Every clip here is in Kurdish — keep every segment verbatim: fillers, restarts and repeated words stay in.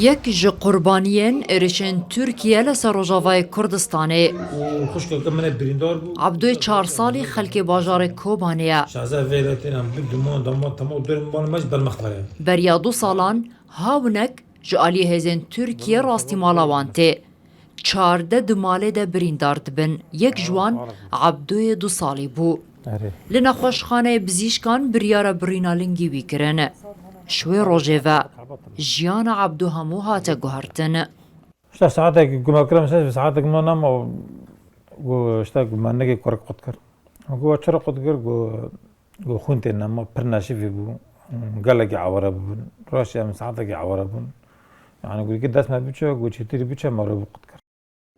Yek ji qurbaniyên êrişên Tirkiye li ser Rojavayê Kurdistanê. Û xwişkeke min e birîndar bû. Abdûyê çar salî xelkê bajarê Kobanê ye. Şaza vê letên em bi duman, damat, tamam, dörüm bana mec bermex vere. Beriya du salan, hawinek ji aliyê hêzên Tirkiye rastî mala wan tê. Çardeh di malê de birîndar dibin. Yek ji wan Abdûyê du salî bû. Erê. Li nexweşxaneyê bizîşkan biryara birîna lingî wî kirin. Ji wê rojê ve jiyana Abdû hemû hate guhertin. İşte saetek guma kirim, ses saetek ma nama, û işte guma nege korek qut kir. Gu çira qut kir, gu, gu xun tê nama, pir neşîvî bû. Gelekî aware bûn. Raşî em saetekî aware bûn. Yani gu ki dest me biçe, gu çêtirî biçe, me re qut kir.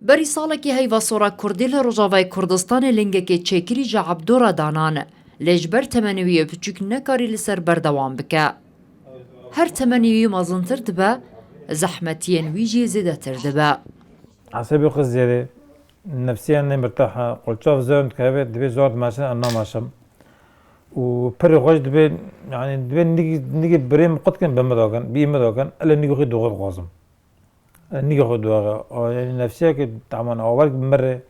Berî salekî heyva sora Kurdî li Rojavayê Kurdistanê lingekê çêkirî ji Ebdo re danan, lê ji ber temenê wî yê biçûk nekarî li ser berdewam bike. Her temenê wî mezintir dibe, zehmetiyên wî jî zêdetir dibe. Esebê xwe zêrê, nefsiya nemirtah e, qulçav zewm dikeve, divê zor dimeşin, em namaşim. Û pirê xwe jî divê, yani divê nigî, nigî birê min qut kin, bi min dokin, bi min dokin, ele nigî xwe doxir dixwazim. Nîgê xwe dû, yanî nefsiyeke, tamam, awar bi min re,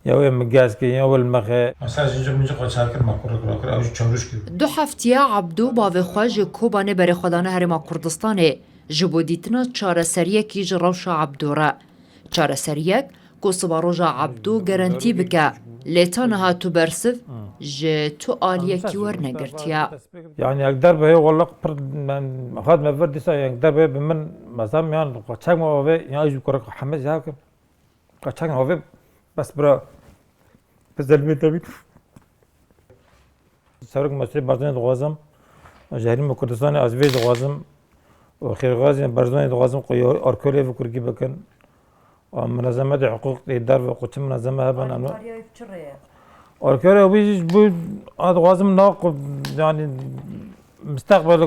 ya wê min gaz ke, ya wê li me xe. Mesela ji min ji xwe çar kir, me kurre kurre kir, ew jî çawrûş kir. Du heftiye Ebdo bavê xwe ji Kobanê berê xwe dane Herêma Kurdistanê, ji bo dîtina çareseriyekî ji rewşa Ebdo re. Çareseriyek ku siba roja Ebdo garantî bike, lê ta niha tu bersiv ji tu aliyekî wernegirtiye. Yani ek derbe heye, wallak pir, men hat me vir dîsa, yani derbe bi min, mesela, yani çek me ave, yani ji kurek Hemed ya ki, çek me ave, bes bira, bi zelmê te bît. Serok Mesûd Barzanî dixwazim, ji Herêma Kurdistanê ez vê dixwazim, û Xêrxwazî Barzanî dixwazim ku alkolê vê kurkî bikin. Û munezemetê hiqûq ê derve ku çi munezeme hebin, em Alîkariyayê bi çi rê ye? Alîkariya wî jî ji bo, ez dixwazim na ku, yani, mustaqbel,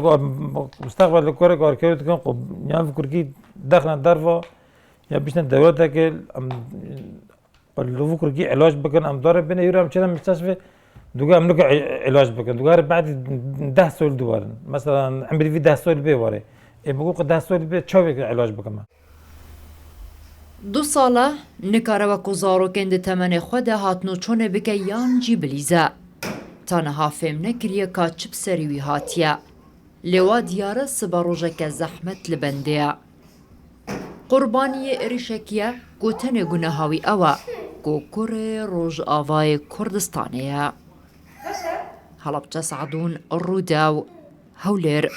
mustaqbel kurek alîkarî dikin ku yan vê kurkî dexne derve, ya bişne dewleteke, em Li vê kurkî îlac bikin, em dare bêne, yû em çêne mistesfê, duga em niko îlac bikin. Duga re badî deh sol diwarin. Mesela, emrî vî deh sol bê ware. Ê, bi ku deh sol bê, çawê îlac bikim? Du sal e, nikare wekû zarokên di temenê xwe de hatno çonê bike yan jî bilîze. Ta niha fêm nekiriye ka çi bi serî wî hatiye. Lê wa diyar e sibe rojeke zehmet li bendê ye. Qurbaniyê êrişekî ye ku tenê guneha wî ew e ku kurê Rojavayê Kurdistanê ye. Helebce Sadûn, Rûdew, Hewlêr.